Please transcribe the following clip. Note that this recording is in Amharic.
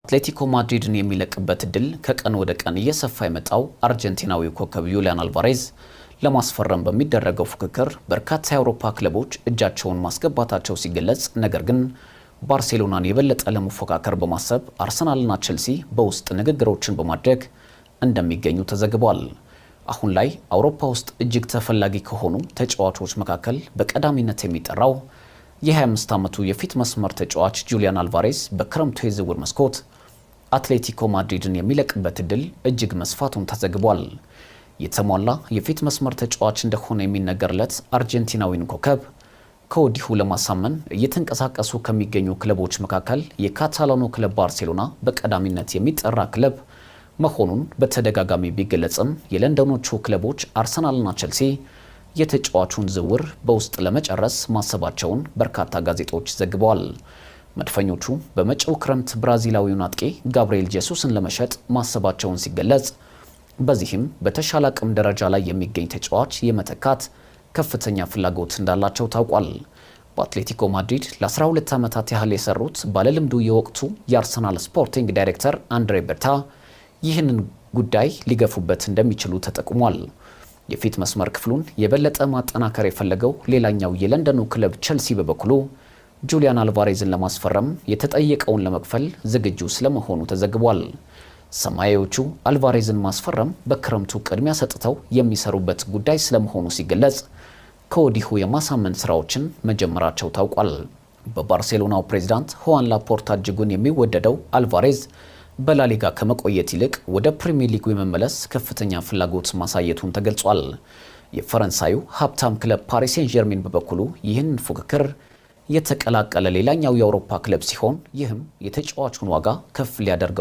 አትሌቲኮ ማድሪድን የሚለቅበት እድል ከቀን ወደ ቀን እየሰፋ የመጣው አርጀንቲናዊው ኮከብ ዩሊያን አልቫሬዝ ለማስፈረም በሚደረገው ፉክክር በርካታ የአውሮፓ ክለቦች እጃቸውን ማስገባታቸው ሲገለጽ፣ ነገር ግን ባርሴሎናን የበለጠ ለመፎካከር በማሰብ አርሰናልና ቼልሲ በውስጥ ንግግሮችን በማድረግ እንደሚገኙ ተዘግቧል። አሁን ላይ አውሮፓ ውስጥ እጅግ ተፈላጊ ከሆኑ ተጫዋቾች መካከል በቀዳሚነት የሚጠራው የ25 ዓመቱ የፊት መስመር ተጫዋች ጁሊያን አልቫሬዝ በክረምቱ የዝውውር መስኮት አትሌቲኮ ማድሪድን የሚለቅበት እድል እጅግ መስፋቱን ተዘግቧል። የተሟላ የፊት መስመር ተጫዋች እንደሆነ የሚነገርለት አርጀንቲናዊን ኮከብ ከወዲሁ ለማሳመን እየተንቀሳቀሱ ከሚገኙ ክለቦች መካከል የካታላኑ ክለብ ባርሴሎና በቀዳሚነት የሚጠራ ክለብ መሆኑን በተደጋጋሚ ቢገለጽም፣ የለንደኖቹ ክለቦች አርሰናልና ቸልሲ የተጫዋቹን ዝውውር በውስጥ ለመጨረስ ማሰባቸውን በርካታ ጋዜጦች ዘግበዋል። መድፈኞቹ በመጪው ክረምት ብራዚላዊውን አጥቂ ጋብርኤል ጄሱስን ለመሸጥ ማሰባቸውን ሲገለጽ፣ በዚህም በተሻለ አቅም ደረጃ ላይ የሚገኝ ተጫዋች የመተካት ከፍተኛ ፍላጎት እንዳላቸው ታውቋል። በአትሌቲኮ ማድሪድ ለ12 ዓመታት ያህል የሰሩት ባለልምዱ የወቅቱ የአርሰናል sporting director አንድሬ በርታ ይህንን ጉዳይ ሊገፉበት እንደሚችሉ ተጠቁሟል። የፊት መስመር ክፍሉን የበለጠ ማጠናከር የፈለገው ሌላኛው የለንደኑ ክለብ ቸልሲ በበኩሉ ጁሊያን አልቫሬዝን ለማስፈረም የተጠየቀውን ለመክፈል ዝግጁ ስለመሆኑ ተዘግቧል። ሰማያዊዎቹ አልቫሬዝን ማስፈረም በክረምቱ ቅድሚያ ሰጥተው የሚሰሩበት ጉዳይ ስለመሆኑ ሲገለጽ፣ ከወዲሁ የማሳመን ስራዎችን መጀመራቸው ታውቋል። በባርሴሎናው ፕሬዚዳንት ሁዋን ላፖርታ እጅጉን የሚወደደው አልቫሬዝ በላሊጋ ከመቆየት ይልቅ ወደ ፕሪሚየር ሊጉ የመመለስ ከፍተኛ ፍላጎት ማሳየቱን ተገልጿል። የፈረንሳዩ ሀብታም ክለብ ፓሪስ ሴን ዠርሜን በበኩሉ ይህንን ፉክክር የተቀላቀለ ሌላኛው የአውሮፓ ክለብ ሲሆን፣ ይህም የተጫዋቹን ዋጋ ከፍ ሊያደርገው